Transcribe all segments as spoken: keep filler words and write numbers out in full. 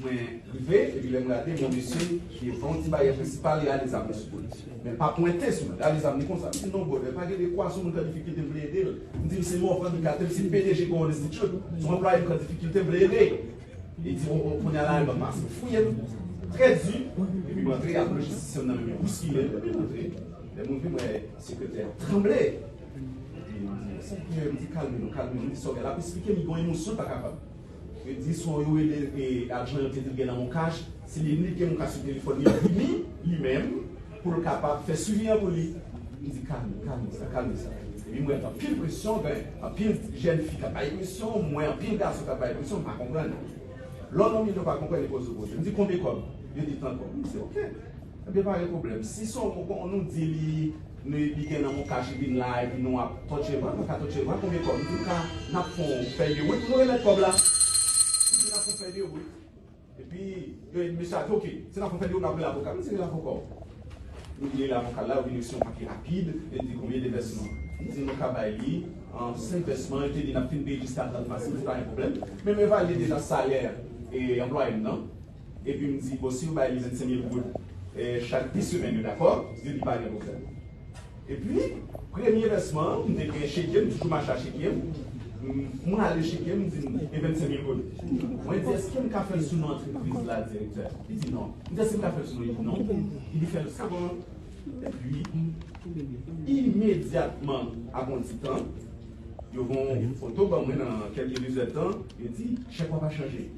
Mwen rive, epi lè m gade, m wè yon mesye ki devan yon ti baryè prensipal, li ale zam li sou kò l. Men l pa pwente sou mwen, li ale zam li konsa. M di, "Non, brother, pa gen de kwa sou moun k an difikilte, m vle ede l." M di, "M se Morvan Ducatel, m se P D G Gold Institute, se yon anplwaye m k an difikilte, m vle ede." Li di, "O, o, kounye a la, al ban m pase." Fouye m trè di, epi m antre, ap lojistisyen m nan men m, yo bouskile l, epi m antre. Lè m rive, m wè sekretè a tranble. Epi m di, "Sa k rive?" M di, "Kalme nou, kalme nou." M di, "Sa w gen la?" L ap esplike m, li gen yon emosyon l pa kapab. Yo di, swa yo rele, e, ajan yo te di l gen nan MonCash, se li li gen MonCash sou telefòn li, li vini, li menm, pou l kapab fè swivi an pou li. M di, "Kalme, kalme sa, kalme sa." Epi m wè anpil presyon, gen anpil jèn fi k ap bay presyon, m wè anpil gason k ap bay presyon, m pa konprann. Lè w nan milye w pa konprann, li poze w poze. M di, "Konbyen kòb?" Yo di, "Tan kòb." M di, "Ok." Ebyen, pa gen pwoblèm. Si se yon, nou di li, li, li gen nan MonCash, li vin la, epi nou ap tòtche vre, nou ka tòtche vre, konbyen kòb? M di, "Ka, n ap fè yon fèy de wout pou nou remèt kòb la." M di, "N ap fè yon fèy de wout." Epi, e, mesye a di, "Ok, si n ap fè yon fèy de wout, n ap rele avoka." M di, "Rele avoka w." Nou rele avoka la, yo vin reksyon pake rapid, yo di, "Konbyen de vèsman?" M di, "Nou ka bay li, an, senk vèsman." Yo te di, "N ap fin peye jiska trant mas." M di, "Pa gen pwoblèm." Men m evalye deja salè, e, anplwaye m nan. Epi m di, "Bon, si yo bay li vennsenk mil goud, eh, chak de semèn, yo dakò?" Yo di, "Pa gen pwoblèm." Epi, premye vèsman an, m te gen cheke, m toujou mache a cheke m. M, m rale cheke m, m di, "E vennsenk mil goud?" Mwen di, "Èske m ka fè l sou non antrepriz la, direktè?" Li di, "Non." M di, "Èske m ka fè l sou non?" Li di, "Non." Li di, "Fè l sa." Epi, imedyatman, apre yon ti tan, yo voye yon foto ban mwen nan kèlke lizèdtan, yo di, "Chèk la pa chanje."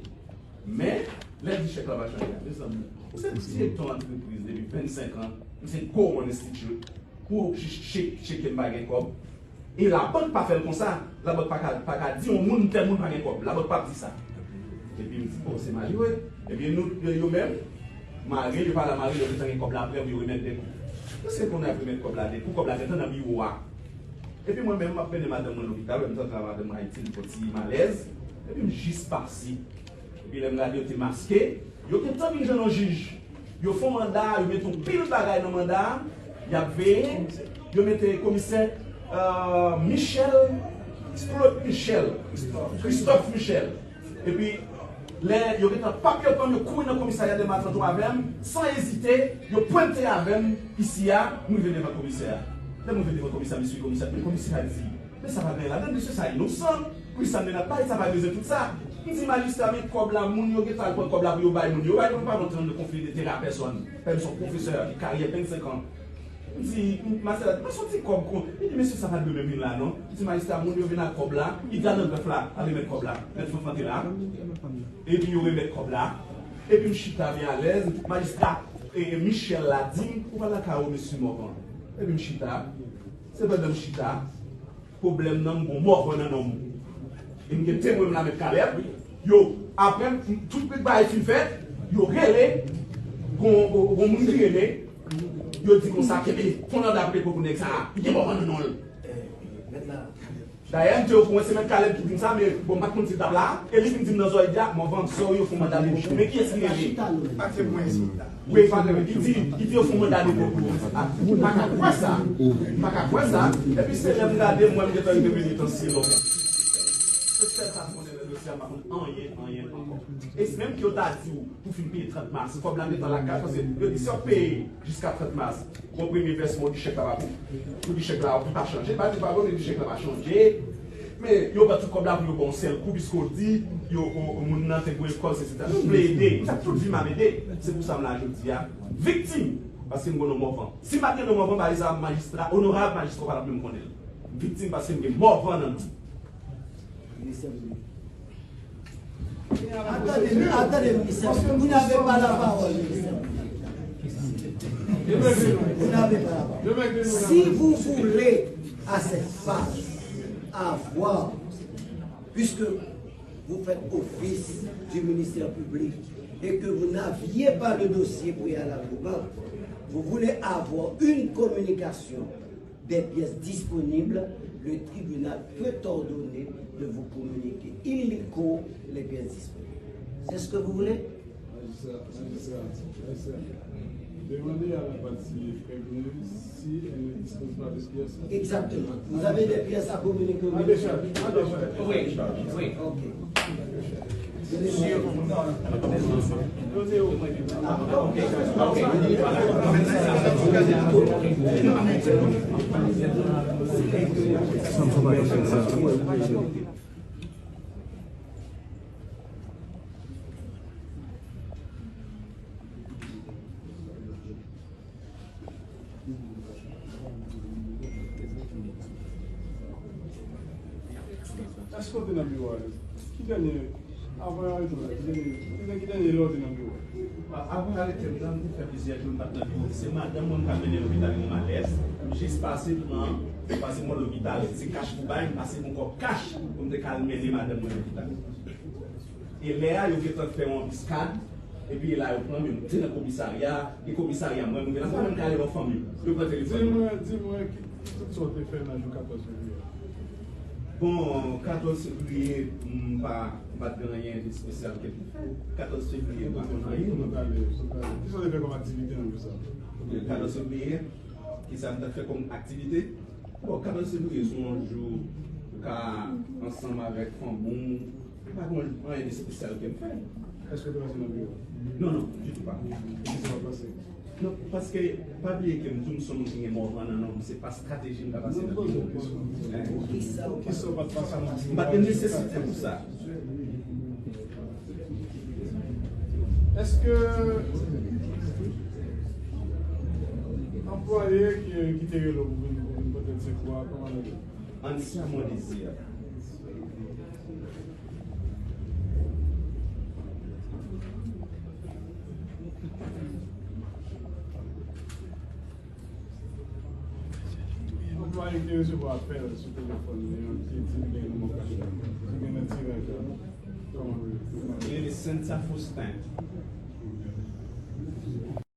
Men, lè di chèk la pa chanje a, mezanmi, ou se direktè yon antrepriz depi vennsenk an, ou se Gold Institute, pou che-, che-, cheke m pa gen kòb. E labank pa fè l konsa. Labank pa ka, pa ka di yon moun, tèl moun pa gen kòb. Labank p ap di sa. Epi m di, "Bon, se malere." Epi nou, yo, yo menm, mare, yo pa la mare, yo gentan gen kòb la prè pou yo remèt de kou. Èske kounye a pou remèt kòb la de kou, kòb la gentan nan biwo a. Epi mwen menm, m ap mennen madanm mwen lopital, wè m santi madanm mwen Ayiti, li fè yon ti malèz. Epi m jis pase. Epi lè m gade, yo te maske. Yo gentan vin jwenn yon jij. Yo fè yon manda, yo mete yon pil bagay nan manda a. Y ap veye. Yo mete komisè, euh, Michel, Claude Michel, Christophe Michel. Epi, lè yo gentan p ap yo pran m, yo kouri nan komisarya Dèlma trannde avè m, san ezite, yo pwente avè m isi a, m rive devan komisè a. Lè m rive devan komisè a, m eseye komisè a, men komisè a di, "Men sa pa gen ladann, mesye sa inosan. Poukisa n ap bay, sa pa bezwen tout sa." M di, "Majistra, men kòb la, moun yo gentan al pran kòb la pou yo bay moun yo. Yo bay moun pa nan konfli de terè a pèsòn. Pèm se yon pwofesè ki karyè vennsenk an." M di, "Majistra, pa soti kòb kon." Li di, "Mesye, sa pa dwe menm vin la, non." M di, "Majistra, moun yo vin ak kòb la, li di al nan grèf la, al remèt kòb la." Mèt Fanfan te la. Epi yo remèt kòb la. Epi m chita byen alèz. Majistra, e, e, Michel la di m, "Ou pa lakay ou, mesye Morvan." Epi m chita. Se pandan m chita, pwoblèm nan, m gon Morvan nan non m. E m gen temwen m la, Mèt Kalèb. Yo, apre m, tout bagay fin fèt, yo rele, gon, gon, gon moun ki rele, yo di konsa, "Kenbe, fè yon manda pou depo pou nèg sa a, li gen Morvan nan non l." Dayè, m te okouran, se Mèt Kalèb ki di m sa, men bon, m pa t konn si l t ap la, e li vin di m nan zòrèy a, "Morvan, m sè w yo fè yon manda depo pou ou." Men kiyès ki rele? Wi, pa trè byen. Li di, li di yo fè yon manda depo pou ou. Ah, m pa ka kwè sa. M pa ka kwè sa. Epi se lè m gade, m wè m gentan rive Penitansye Lòk. Se sèl sa m konnen nan dosye a, m pa konn anyen, anyen ankò. E se menm ke yo ta di w pou fin peye trant mas, kòb la gentan lakay, paske yo di si w ap peye jiska trant mas, bon, premye vèsman, ou di chèk la pa pou, ou di chèk la, ou pa chanje, pa di pa bon, ou di chèk la pa chanje. Men yo pran tout kòb la pou yo ba w sèl kou, piske w di yo, o, o, moun nan te gwo lekòl, se, se ta. Nou vle ede, m sa tout vi m ap ede. Se pou sa m la jodi a. Viktim, paske m gen non Morvan. Si m pa t gen non Morvan, pa egzanp, majistra, onorab majistra, w pa t ap menm konnen l. Viktim, paske m gen Morvan nan non m. Ministè piblik. Attendez, attendez, ministère public. Vous n'avez pas la parole, ministère public. Vous n'avez pas la parole. Si vous voulez, à cette phase, avoir, puisque vous faites office du ministère public et que vous n'aviez pas le dossier préalablement, vous voulez avoir une communication des pièces disponibles, le tribunal peut ordonner de vous communiquer illico les pièces disponibles. C'est ce que vous voulez? Majistra, majistra, majistra. Demandez à la partie prévenue si elle ne dispose pas de pièces. Exactement. Vous avez des pièces à communiquer au ministère? Oui, oui. Ok. Èske w te nan biwo a? Ki dènye, avan yo arete w la, ki dènye, ki dènye, ki dènye lè w te nan biwo a? Avan yo arete m nan, m te fè plizyè jou m pa t nan biwo. Se madanm mwen m t al mennen lopital yon malèz. M jis pase pran, pase mwen lopital. Se kach pou bay, m pase yon kòb kach pou m te ka al mennen madanm mwen lopital. E lè a, yo gentan fè yon anbiskad. Epi e la yo pran m, yo mete nan komisarya, e komisarya mwen, mwen la pa menm ka rele yon fanmi. Yo pran telefòn mwen. Di mwen, di mwen ki, ki tout sa w te fè nan jou katòz fevriye a? Bon, katòz fevriye, m pa, m pa t gen anyen de espesyal ke m fè. Katòz fevriye, m pa konn anyen. Ki sa w te fè kòm aktivite nan jou sa a? Katòz fevriye, ki sa m t ap fè kòm aktivite? Bon, katòz fevriye se yon jou ou ka ansanm avèk fanmi w. Pa gen anyen de espesyal ke m fè. Èske w te pase nan biwo a? Non, non, ditou pa. Kisa w pase? Non, paske, pa bliye ke m di w m se yon moun ki gen mòvan nan non m, se pa estrateji m ka pase nan biwo. Kisa w pa t pase nan biwo a? M pa t gen nesesite pou sa. Èske anplwaye ki, ki te rele w pou vin, pou vin pote l sekou a, kòman l ye? Ansya Mondésir. Anplwaye ki te resevwa apèl sou telefòn li an, ki di l gen yon mò kachòt, ki gen nan tiraj la. Kòman l rele? Li rele Cynthia Faustin.